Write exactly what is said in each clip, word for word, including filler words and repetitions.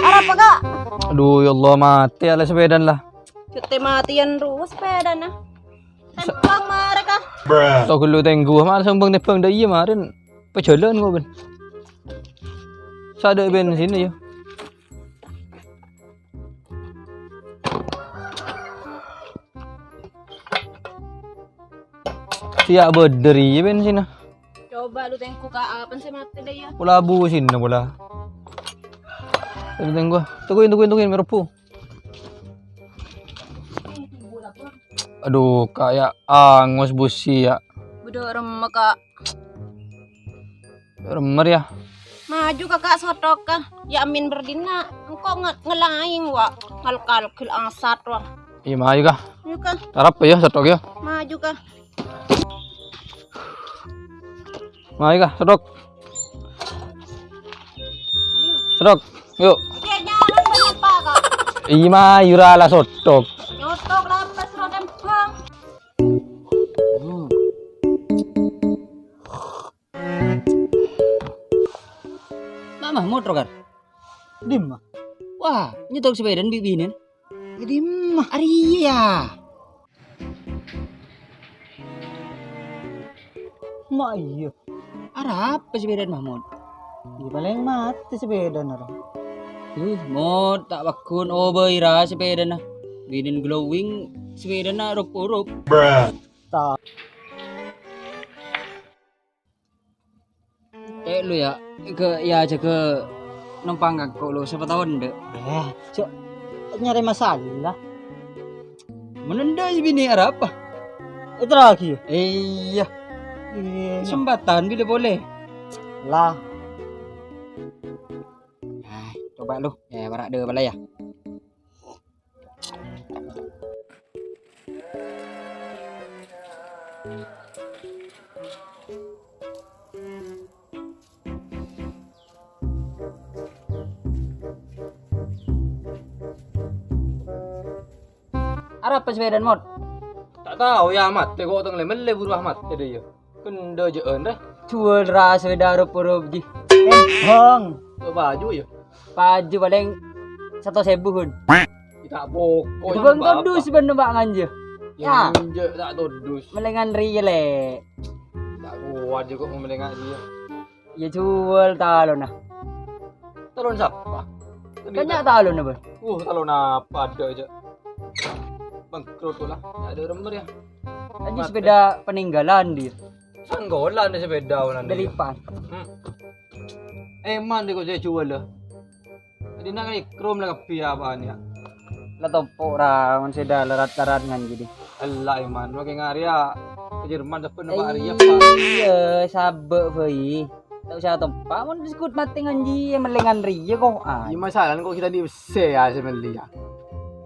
Arapa, Kak? Aduh, ya Allah, matè la sepèdana la. Cè' matèyan terros sepèdana. Tèmbhâng marè, Kak. Tao ghâllu tèngghu, ma' langsung bâng tèmbhâng dâ' iyâ marèn. Pajhâlân kok, Ben. Sadâ' bensin, yâ. Siya' bâdâ rèya bensinna. Coba lu tèngghu ka apa sè matè dâ' iyâ? Pola businna pola. Lu tèngghu. Tungguin, tungguin, tungguin, merebbu. Aduh, Kak, yâ, angos busi, yâ. Bâdâ remma, Kak. Remmer, yâ. Maju, Kak, Sotok, Kak. Yâ, amin berdina. Engko' nge-, ngelaing, wa. Ngal-kalgel asat, wa. Iyâ, maju, Kak. Ayo, Kak. Arapa, yâ, Sotok, yâ. Maju, Kak. Maju, Kak, Sotok. Sotok, yuk. Oke, jangan banyak, Pak, Kak. Iyâ, maju, ra la, Sotok. Nyotok, lapas, ro, tèmbhâng. Hmm. Ma' Mahmud, Rogar? Dimma? Wah, nyetok sepèdana bi' binèna. È dimma? Arèya. Ma' iyâ. Arapa sepèdana, Mahmud? Iyâ, palèng matè sepèdana, Ro. Duh, Mud, ta' pagghun obâi, ra, sepèdana. Binèna glowing, sepèdana rop-orop. Ta- Tè' lu, yâ, ghâ-, yâ, jâgâ nompang ka engko' lu, sapa tao endâ'. Eh, jhâ' nyarè masalah. Mon endâ' sè binè' arapa? Èterraghi, yâ? Iyâ. Iyâ. Kesempatan bilâ polè. Lah. Ah, coba lu. Eh, para' dâ' bâlâ, yâ. Arapa sepèdana, Mot? Ta' tao, yâ, matè, kok tang lè-mellè buru matè dâ' iyâ. Kendâ jâ'ân, rè. Juwâl ra sepèda rop-orop, Ji. Eh, Bang. Kok paju, yâ? Paju palèng satos èbu, Hun. Ta' poko, Bang, todus bân, Pak, nganjâ. Yâ. Enjâ', ta' todus. Mellèngan rèya, Lè'. Ta' kowat jâ kok mellèngan rèya. Yâ, juwâl talonna. Talon sapa? Kan nya' talonna, Bang. Wuh, talon apa adâ' jâ. Bangkrut pola. Nya' adâ' remmer, yâ. Anjing, matè. Sepèda peninggalan dia. Sanggolan dâ' sepèda pola. Dâri pan. Hmm. Èman dâ' kok sè juwâl, yâ. Dâddhi na' kan èkrom la kabbhi apaan, yâ. La tompo' ra, mon sè dâ' larat-larat ngan jadi. Ella, Èman, lo kè ngarè, yâ. Ka Jerman, sabbhân apa arèya, Pak? Iyâ, sabâ' bhâi. Ta' osa tompa', mon diskut matè nganjiyâ, mellèngan rèya, kok. Ah. Iyâ, masalana kok kita di bessè, yâ, sè mellè, yâ.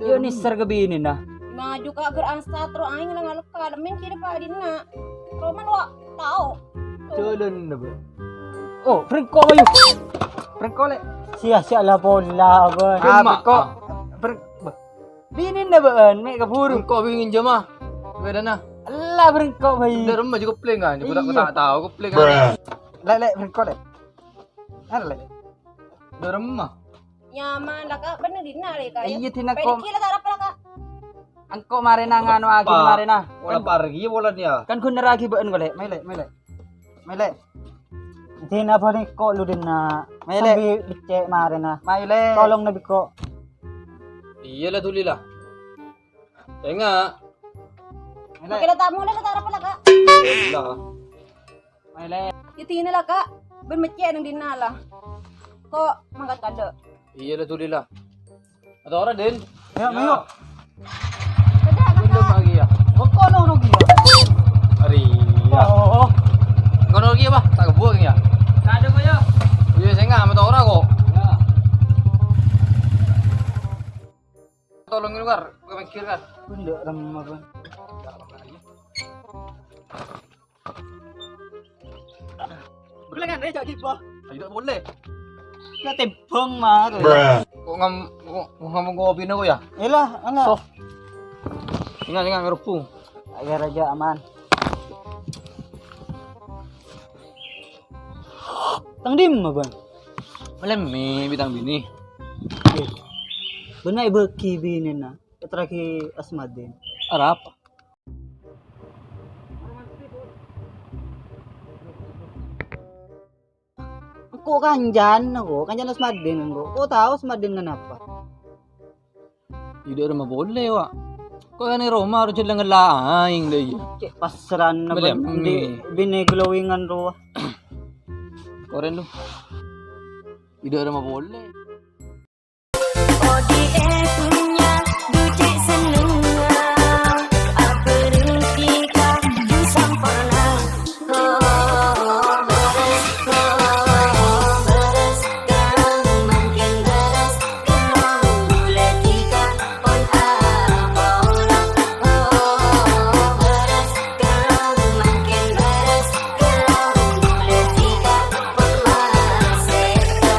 Iyâ, nèser ka binèna. Maju ka ghâr angsa, terro aèng ngalèka, dâmèn kira pa' dinna'. Roman wa' tao. Jhâlân, Bang. Oh, brengko', ayo. Brengko', Lè'. Sia-sia la pola, Bang. Ah, brengko'. Breng-, Bâh. Binèna bâ'ân, mè' kabhuru. Engko' bi' ngènjhâmâ sepèdana. Ella, brengko' bhâi. Dâ' remma jâ koplingan, jâ' ta' tao koplingan. Lè', Lè', brengko', Lè'. Arè, Lè'. Dâ' remma. Nyaman la, Kak. Bhender dinna', Lè', Kak, yâ. Iyâ, dinna' kok. Pèdhi la tarap la, Kak. Engko' marèna ngano'aghi marèna. Pola pargi polana, yâ. Kan ghun nerraghi bâ'ân kok, Lè'. Mai, Lè', mai, Lè'. Mai, Lè'. Dinna' bâri' kok lu dinna'. Mai, Lè'. Sambi beccè' marèna. Mai, Lè'. Tolong na bi' kok. Iyâ la, dhuli la. Enga'. Oke, la ta' molè, la ta' arapa la, Ka'? Iyâ. Malè. Yâ dinah la, Ka'. Bân mèccè' neng dinna' la. Ko' mangkat kaadâ'. Iyâ la, dhuli la. Atora, Din. Yâ, mayu. Bâdâ, Ka'. Bâdâ, Ka'. Lagi yâ. Kono, kono, ghi. Arèya. Oh. Kono ghi, Bah. Ta' kebbhung yâ. Kaadâ', Pak, yâ. Iyâ, sènga' atora ko'. Yâ. Tolong ini, Kar. Ke pinggir, Kar. Bâdâ remma, Bang. Boleh kan, Rè, jhâ' ghibâ? Ayo, ta' molè. Lah, tèmbhâng, Mar. Kok ngam-, kok, kok ngam-, kopina kok yâ? Ella, ana. Soh. Ingat, ingat, ngerubung. Ayo, Rè, jhâ' aman. Tang dimma, Bang? Malemmè bi' tang binè. Eh, bâ'na èbâghi binèna, èterraghi Asmadin. Arapa? Engko' kancana, engko'. Kancana Asmadin, engko'. Ko' tao Asmadin kenapa? Iyâ, dâ' remma polè, Wa'. Ko' anè roma harus jhâlân ngella aèng, dâ' iyâ. Cè' pasrana, Bân, Bân, andi' binè glowingan rowa. Korèn lu. Iyâ, dâ' remma polè. Odi è dunnya duce' senengnga, aberri' ka du samporna. Oh, beres, oh, beres, kang mangkèn beres, kang bulâ tika pon apola. Oh, beres, kang mangkèn beres, kang bulâ tika pon masèto.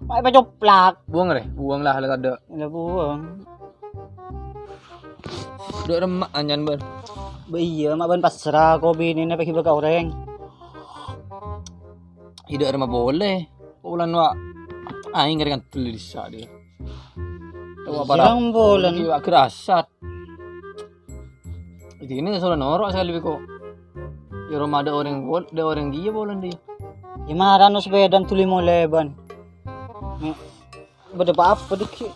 Ma' èpacoplak. Buwâng, Rè. Buwâng la, la tadâ'. La buwâng. Dâ' remma' anyan, Bân. Bâ iyâ, ma' bân pasra, ko' binèna pèghi bâ' ka orèng. Iyâ, dâ' remma' polè. Polana wa' aèng kèra kan tuli dissa' dia. Tahu apa Jirang rap-, polana. Wa' gerasat. Iyâ, dinna soro noro' sakalè bi' ko'. Iyâ, roma dâ' orèng pol-, dâ' orèng ghiyâ polana dia. Iyâ, marana sepèdana tuli molè, Bân. Bâdâ pa-apa dhâggi'?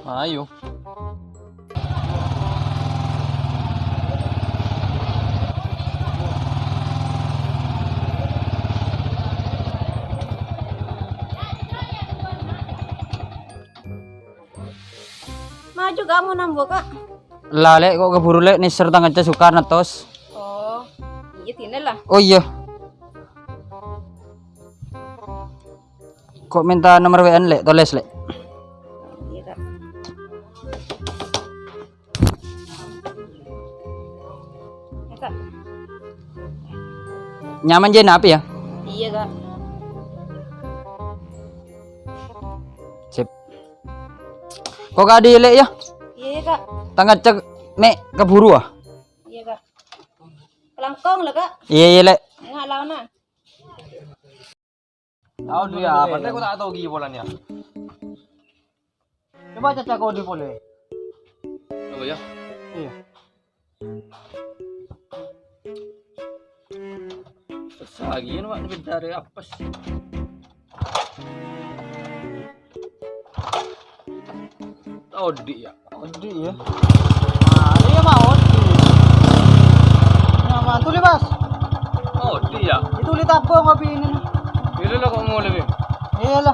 Ayo. Maju, Kak, mau nambah, Kak. La, Lè', ko' kabhuru, Lè', nèser tang kanca Sukar nètos. Oh, iyâ, dinna la. Oh, iyâ. Ko' mènta nomor W A-na, Lè', tolès, Lè'. Iyâ, Kak. Iyâ, Kak. Nyaman jiyâ, apa ya? Iyâ, Kak. Sip. Ko' ka'dinto, Lè', ya? Iyâ, iyâ, Kak. Tang kanca, Mè', kabhuru, ah. Iyâ, Kak. Kalangkong la, Kak. Iyâ, iyâ, Lè'. Enggak, lawan, ah. Tao, Dwi, ya, padahal aku tak tahu ghi polana, ya. Coba caca kode polè. Apa ya? Iyâ. Susah ghi, Pak, nyèbâdhâ apes. Odi' ya. Odi' ya. Nah, iyâ, Pak, odi'. Nyaman. Tuli, Mas. Odi' ya. Itu li tabung kopi ini. Ini lo kok mulai, Bim? Iyâ la.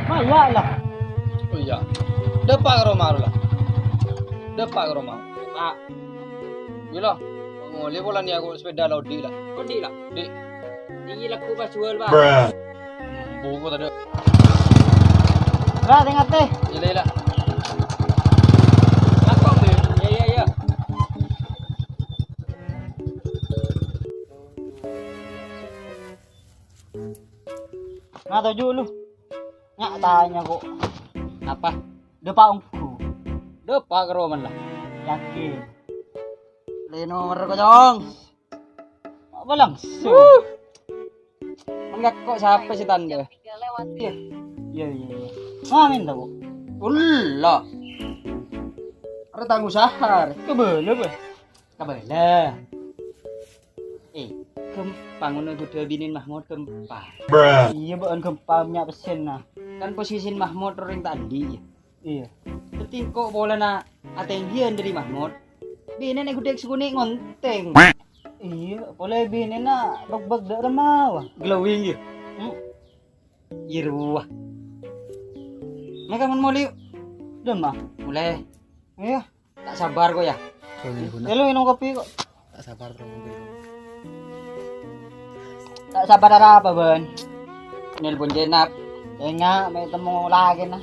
Maya la. Oh iyâ. Dâpa' ka roma la. Dâpa' ka roma. Pak. Iyâ la. Ngolè polana aku sepèda la odi' la. Odi' la. Di. Ini laku pas jual, Pak. Buku tadi. Lah, tengah teh. Iyâ la, iyâ la. Laku, Bim. Iyâ, iyâ, iyâ. Nah, toju' lu. Nya' tanya ko'. Apa? Dâpa' ongghu. Dâpa' ka roma la. Yakin. Lè nomer ko', Cong. Apa langsung? Enggak kok, siapa sih tanda? Iyâ. Iyâ, iyâ, iyâ. Nah, mènta ko'. Ulla. Arè tang usaha, arè. Kabâlâ, Bâ. Kabâlâ. Eh, ghâmpang ngono bhudhâ binèn Mahmud ghâmpang. Iyâ, bâ'ân ghâmpang nya' pèssèna. Kan posisin Mahmud orèng ta' andi', yâ. Iyâ. Dhâddhi engko' polana atènggiyân dâri Mahmud. Binèn è ghudhek sakonè' ngontèng. Iyâ, polè binèna bâk-bâk dâ' remma, wa. Glowing, yâ? Hmm. Iyâ, rowa. Mèka mon molè, yu. Dâmma? Molè. Iyâ. Ta' sabbhâr ko', yâ. Sorry, Bun. Yâ, lu minum kopi ko'. Ta' sabbhâr, terro ngopi. Ta' sabbhâr arapa, Bân? Nelpon Jenab. Enga', mè' temmo lakèna.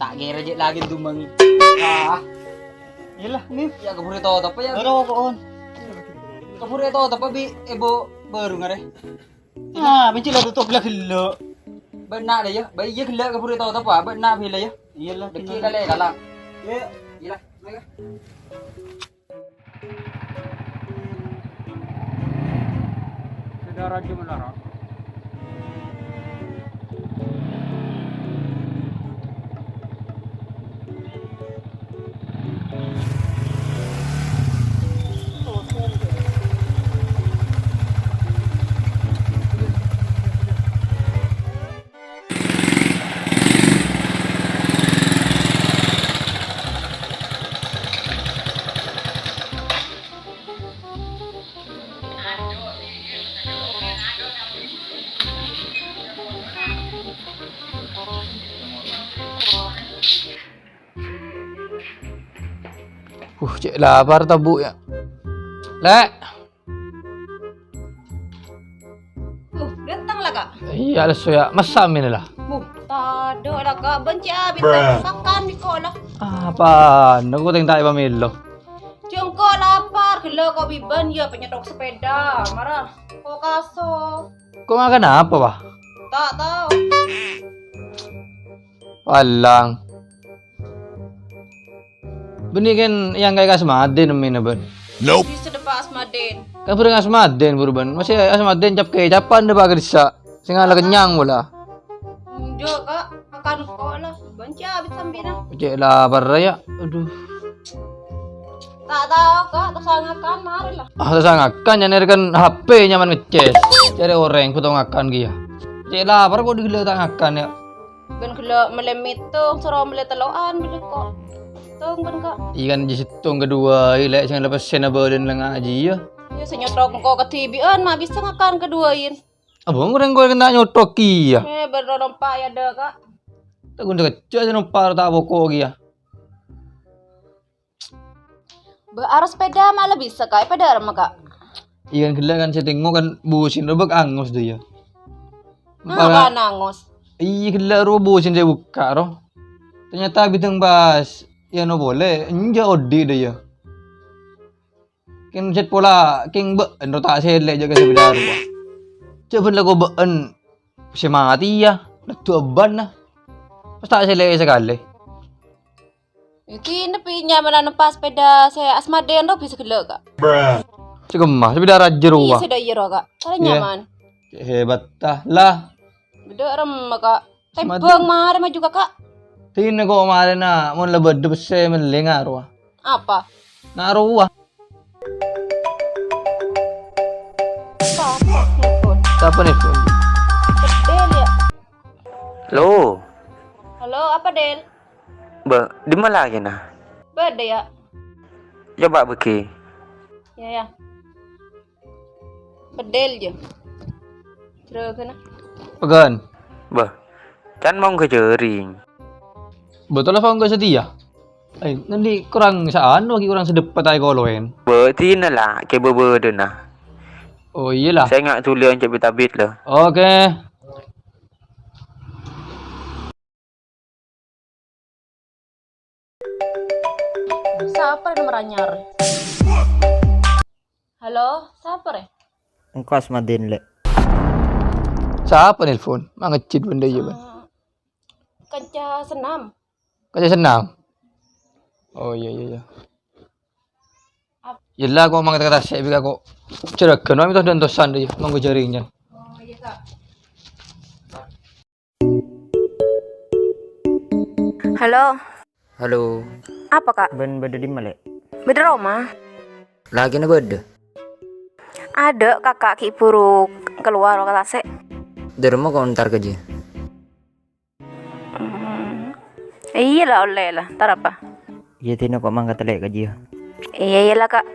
Ta' kèra jhâ' lakè dumeng. Ah. Iyâlah, ni. Yâ, kabhuru totop, yâ. Ero, ko'on. Kabhuru totop, bi' èbâ bârung arè. Ah, bân cè' la totop la ghellâ'. Bâ'na la, yâ. Bâ iyâ ghellâ' kabhuru totop, ah. Bâ'na bhâi la, yâ. Iyâlah, dhâggi' ghellâ'. Kalè kalang. Iyâ. Iyâlah, mèka. Saudara Jumelara. Uh, cè' lapar ta', Bu', yâ. Lè'. Uh, dâteng la, Ka'. Iyâ, lesso, yâ. Massa' mèna la. Uh, tadâ' la, Ka'. Bân cè' abit makan bi' ko' la. Apana, ko' tèng ta' èpamèlo. Jhâ' engko' lapar, ghellâ' ko' bi' bân, yâ, panyettok sepeda, mara. Ko' kaso. Ko' ngakan apa, Pak? Ta' tao. Palang. Bânnè kèng èangkaè ka Asmadin emmèna, Bân. Bisa dâpa' Asmadin. Kan bhâreng Asmadin, buru, Bân. Masih Asmadin cap-kecapan dâpa' ka dissa'. Sènga' la kennyang pola. Enjâ', Ka'. Makan ko' la. Bân cè' abit sambi na. Cè' lapar, yâ. Aduh. Ta' tao, Ka'. Terserah ngakan, mara la. Ah, terserah ngakan, nyana kan H P nyaman ngecas. Carè orèng, buto ngakan kèya. Cè' lapar ko' ghellâ' ta' ngakan, yâ. Bân ghellâ' mellè mèttong, soro mellè tello'an, bâdâ ko'. Sèttong bân, Ka'. Iyâ kan jâ' sèttong kaduwâ, iyâ lè' sè ngalèpèssèna bâlân la ngajhi, yâ. Yâ, sè nyettok engko' kadhibi'ân, ma' bisa ngakan kaduwâin. Abâ' orèng ko' kèng ta' nyettok kèya. Eh, bân ro nompa' yâ, dâ, Ka'. Ta' ghun kèjjhâ' sè nompa' ro ta' poko' kèya. Bâ, aros sepeda ma' la bisa, Ka'. Èpadâ' remma, Ka'? Iyâ kan ghellâ' kan sè tengngo kan busin ro bâk angos dâ, yâ. Apa angos? Iyâ ghellâ' ro busin sè bukka' ro. Ternyata bidâng pas, yâ, no polè, enjâ' odi' dâ, yâ. Kèng cèt pola, kèng bâ'en ro ta' sèlè jâgâ sepeda rowa. Jhâ' bân la ko' bâ'en sè matè, yâ, leddu ebbhân, na. Pas ta' sèlè sakalè. Iki nepi nyamana nempa sepeda sè Asmadin ro bisa ghellâ', Ka'. Sè kemma, sepeda rajâ rowa. Iyâ, sepeda iyâ ro, Ka'. Paling nyaman. Hebat, ta. Lah. Bâdâ remma, Ka'. Tembang marè maju, Ka'. Dinna ko' marèna, mon la bâdâ pèssè mellè ngarowa. Apa? Ngarowa. Sapa nelpon? Sapa nelpon? Bedel, yâ. Halo. Halo, apa, Del? Bâ, dimma lakèna? Bâdâ, yâ. Coba bâgi. Yâ, yâ. Bedel, jâ. Jârâghâna. Pagân. Bâ, can mongghâ jhâring. Bâ, telepon ka satèya. Eh, nanti kurang sa'anu, lagi kurang sedepet aja koloen. Bâ, dinna la, kè bâbâdâna. Oh, iyâ la. Sènga' dhuli oncè' bit-abit la. Oke. Sapa rè nomer anyar? Halo, sapa rè? Engko' Asmadin, Lè'. Sapa nelpon? Mangejjit bendâ iyâ, Bân. Eh, kanca senam. Kanca senam? Oh, iyâ, iyâ, iyâ. Ap- Yella, ko' mangkat ka tasè' bi' ka ko'. Jârâghân wae mènta dan tosan dâ, iyâ. Monggo jhâring, Nyan. Oh, iyâ, Ka'. Halo. Halo. Apa, Kak? Bâ'na bâdâ dimma, Lè'? Bâdâ roma. Lakèna bâdâ? Adâ', Kaka' ghi' buru kalowar ka tasè'. Dâremma kok entar ka jiyâ? Hmm. Iyâ la, ollè la. Entar apa? Iyâ, dinah kok mangkat Lè' ka jiyâ. Iyâ, iyâ la, Kak.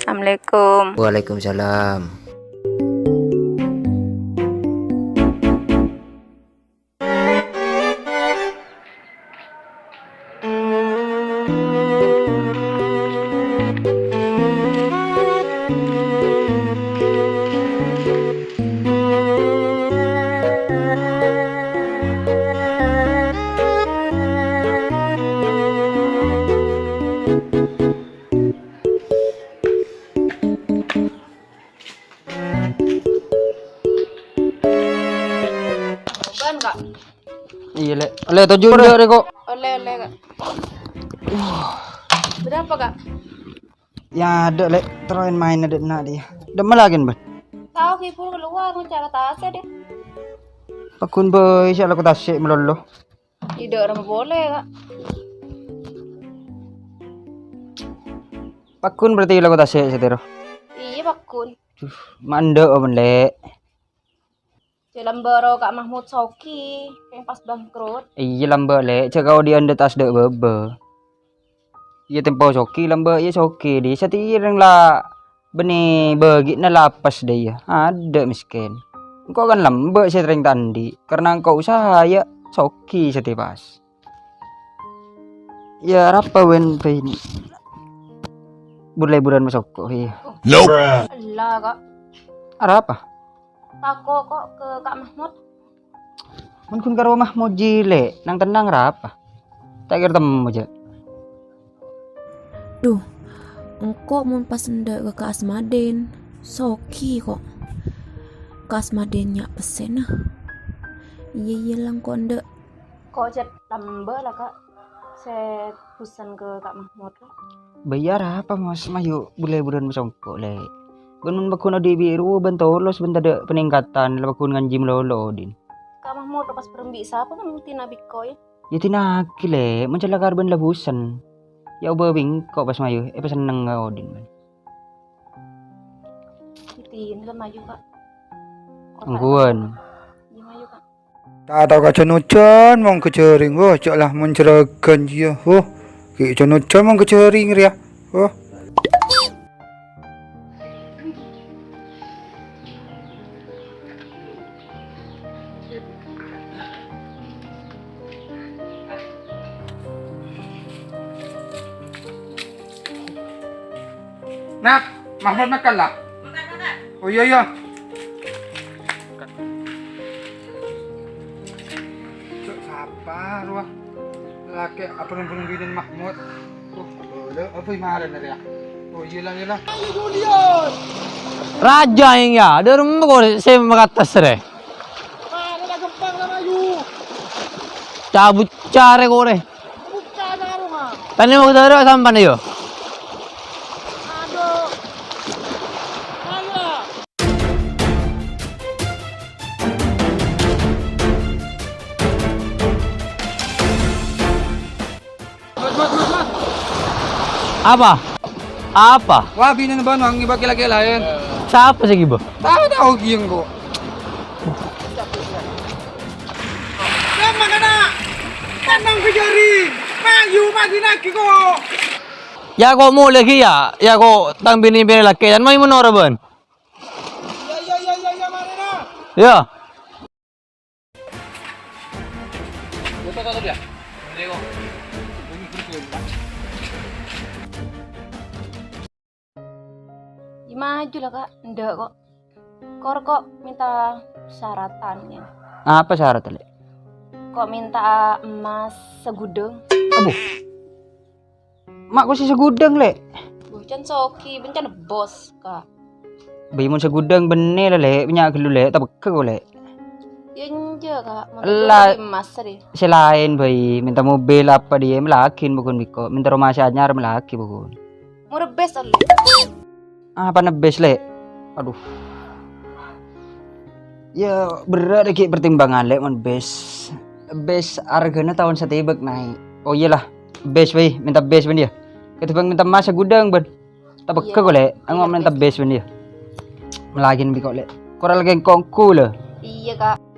Assalamualaikum. Waalaikumsalam. Bâ'na, Kak? Iyâ, Lè'. Lè', toju' rè, kok. Ollè, ollè, Kak. Bâdâ apa, Kak? Iyâ, adâ', Lè'. Terro maèn adâ' na' dhi. Dimma lakèna, Bâ'na? Tao, ghi' buru kalowar, ngonca' ka tasè' dhi. Paggun bhâi sè alako tasè' malolo. Iyâ, dâ' roma polè, Kak. Paggun berarti alako tasè' satèya. Iyâ, paggun. Duh, mandâ' apa, Lè'? Jhâ' lambâ' ro Kak Mahmud soghi, kèng pas bangkrut. Iyâ, lambâ', Lè'. Jhâ' kaodi'ân dâ' tas dâ' bâbâ. Iyâ, tempo soghi, lambâ', iyâ soghi, dhi. Satèya rèng la bânnè bâgi'na la pas dâ' iyâ. Adâ' mèskèn. Engko' kan lambâ' sè rèng ta' andi', karna engko' usaha, iyâ, soghi satèya pas. Iyâ, arapa bâ'na bhâi? Bur-lèburân masoko, iyâ. Nope. Ella, Kak. Arapa? Tako' kok ka Kak Mahmud. Mon ghun karo Mahmud jiyâ, Lè', nang-tennang arapa? Ta' kèra temmo, jhâ'. Duh, engko' mon pas endâ' ka Kak Asmadin, soghi kok. Kak Asmadin nya' pèssèna. Iyâ, iyâ, la engko' endâ'. Kok cè' lambâ' la, Kak, sè busen ka Kak Mahmud, Kak. Bâ iyâ arapa, Mas, mayu bur-lèburân masoko, Lè'? Bân mon paggun odi' bi' rowa bân tolos bân tadâ' panèngkatan, la paggun nganji malolo, dhin. Kak Mahmud pas bâreng bi' sapa kan tina bi' ko', yâ? Yâ, tina'aghi, Lè', mon cè' la karbân la busen. Yâ, obâ bi' engko' pas mayu, èpasenneng ka Odin, bân. Tina la mayu, Kak. Engguwân. Iyâ, mayu, Kak. Ta' tao ka jan-ojan mon ka jhâring, woh, jhâ' la mon jhârâghân jiyâ, woh. Ghi' jan-ojan mon ka jhâring rèya, woh. Nak, Mahmud makan lah? Oh, iyâ, iyâ. Cok, sapa rowa? Lakè' apa nunggu-nungguin Mahmud? Oh, boleh. Apa yang marah nih, ya? Oh, iyâ la, iyâ la. Rajâ, iyâ. Dâremma kok sè makatas rè. Mana la gempang la mayu. Cabut carè kok rè. Buka sarunga. Tani mau dara sampan, ayo. Aduh. Ayo. Mat, mat, mat, mat. Apa? Apa? Wah, binèna bân wong ngibâ lakè' laèn. Sapa sè ngibâ? Tao, tao ghi' engko'. Yâ, makana. Tanang kejari. Mayu, madinagi ko'. Yâ, ko' molè ghi' yâ. Yâ, ko' tang binè-binè lakè', yâ, mayu mon ora bân. Yâ, yâ, yâ, yâ, yâ, marèna. Yâ. Yâ, maju la, Kak. Endâ' ko'. Kor ko' minta syaratan, yâ. Apa syarat, Lè'? Ko' minta emmas segudang. Aduh. Ma' ko' sè segudang, Lè'. Bhujan sogi, bhujan bos, Kak. Bâi mon segudang bânnè la, Lè', bânnya' ghâllu, Lè', tapegghâ ko', Lè'. Yâ enjâ', Kak. Mon Ella, bâi emmas rè. Sè laèn bâi, minta mobil apa dhiyâ, malaghi pokon biko, minta roma sè anyar malaghi pokon. Mon rebbes, Lè'. Apa nebbes, Lè'? Aduh. Yâ, berrâ' dhâggi' pertimbangan, Lè', mon bes. Bes arghâna taon satèbâk naè'. Oh, iyâ la. Bes, wèh, mènta bes, bân, yâ. Kèta bân mènta emas sagudhâng, bân. Ta' pegghâ kok, Lè'. Engo' mènta bes, bân, yâ. Malaèn bi' kok, Lè'. Kor laghi kongko, lho. Iyâ, Kak.